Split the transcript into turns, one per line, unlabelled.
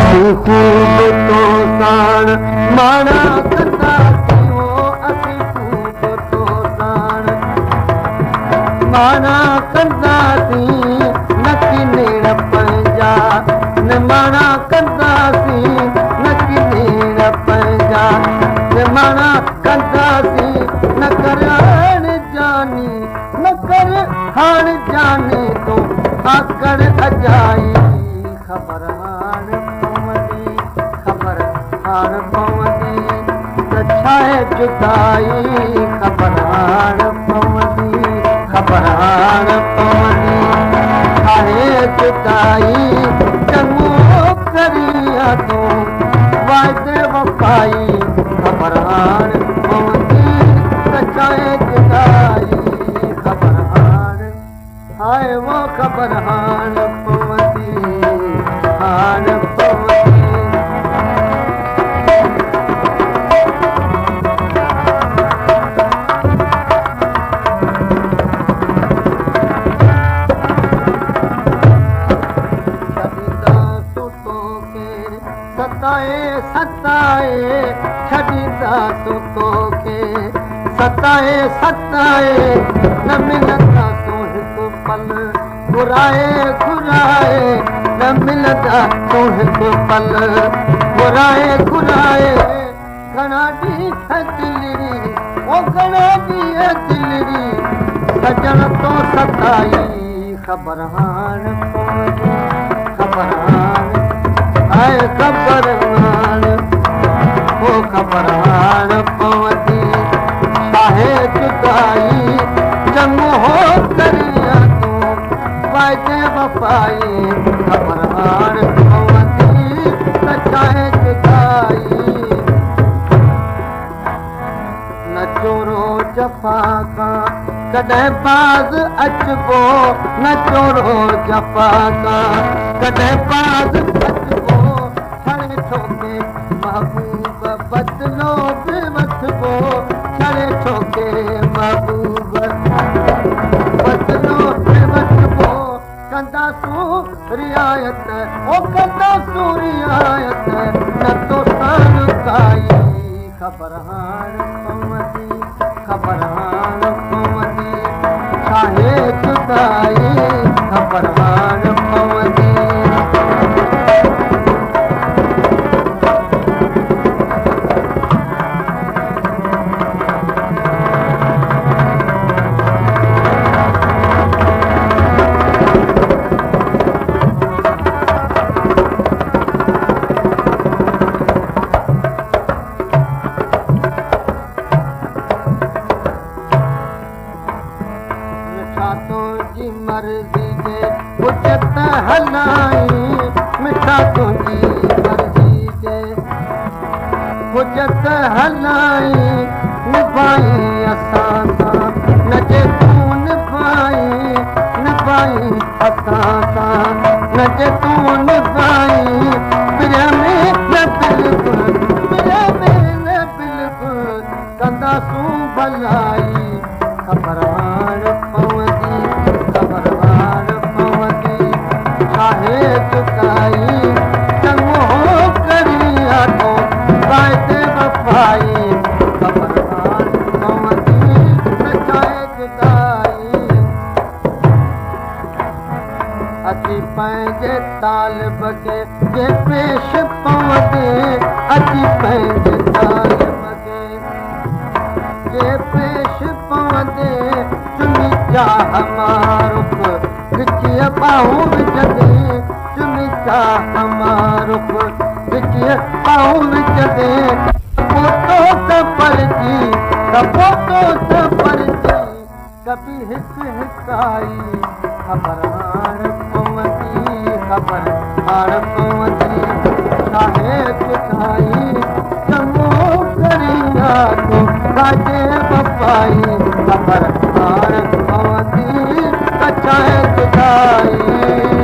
असीं ख़ूब तो साण माणा कंदासीं, असीं ख़ूब तो साण माणा कंदासीं, न की नेण पंहिंजा निमाणा कंदासीं, न की नेण पंहिंजा निमाणा कंदासीं। न कर हाण जानी, न कर हाण जानी तूं आकड़ अजाई। ख़बर हाण पवंदी, ख़बर हाण पवंदी त छाए जुदाई। ख़बर हाण पवंदी, ख़बर हाण पवंदी छाए जुदाई। चङो करियां तूं वाइदे वफ़ाई। ख़बर हाण पवंदी त छाए जुदाई। ख़बर हाण, हाय वो ख़बर हाण पवंदी, हाण पवंदी। छॾींदासूं तोखे सताए सताए, छॾींदासूं तोखे सताए सताए। न मिलंदासूं हिकु पल घुराए घुराए, न मिलंदासूं हिकु पल घुराए घुराए। घणा ॾींहं दिलड़ी, ओ घणा ॾींहं दिलड़ी सजण तो सताई। ख़बर हाण पवंदी, ख़बर हाण, आए ख़बर हाण, ओ ख़बर हाण पवंदी छाहे जुदाई। चङो हो करियां तूं वाइदे वफ़ाई। ख़बर हाण पवंदी त छाहे जुदाई। न चोरो जफ़ा खां कॾहिं बाज़ अचिबो, न चोरो जफ़ा खां कॾहिं बाज़ अचिबो। छड़े ठोके महबूब बदिलो बि वठिबो, छड़े ठोके महबूब बदिलो बि वठिबो। कंदासूं रिआयत, ओ कंदासूं रिआयत न तो साण काई। ख़बर हाण पवंदी, ख़बर हाण पवंदी छाहे जुदाई। ख़बर हाण पवंदी। मिठा तुंहिंजी मर्ज़ी जे हुजत हलाई, मिठा तुंहिंजी मर्ज़ी जे हुजत हलाई। निभाई असां सां न जे तूं निभाई, निभाई असां सां न जे तूं निभाई। प्रेम में न बिल्कुल, प्रेम में न बिल्कुल कंदासूं भलाई। ख़बर हाण पवंदी, ख़बर हाण पवंदी छाहे जुदाई। चङो करियां तूं वाइदे वफ़ाई। ख़बर हाण पवंदी त छाहे जुदाई। अची पंहिंजे तालब खे जे पेश पवंदे, अची पंहिंजे तालब खे जे पेश पवंदे। चुमी चाह मारुख गिचीअ बाहूं विझंदे, चुमी चाह मारुख गिचीअ बाहूं विझंदे। पोतो त परची, पोतो त परची कभी हिक हिकाई। ख़बर हाण पवंदी, ख़बर हाण पवंदी छाहे जुदाई। चङो करियां तूं वाइदे वफ़ाई। ख़बर हाण पवंदी त छाहे जुदाई।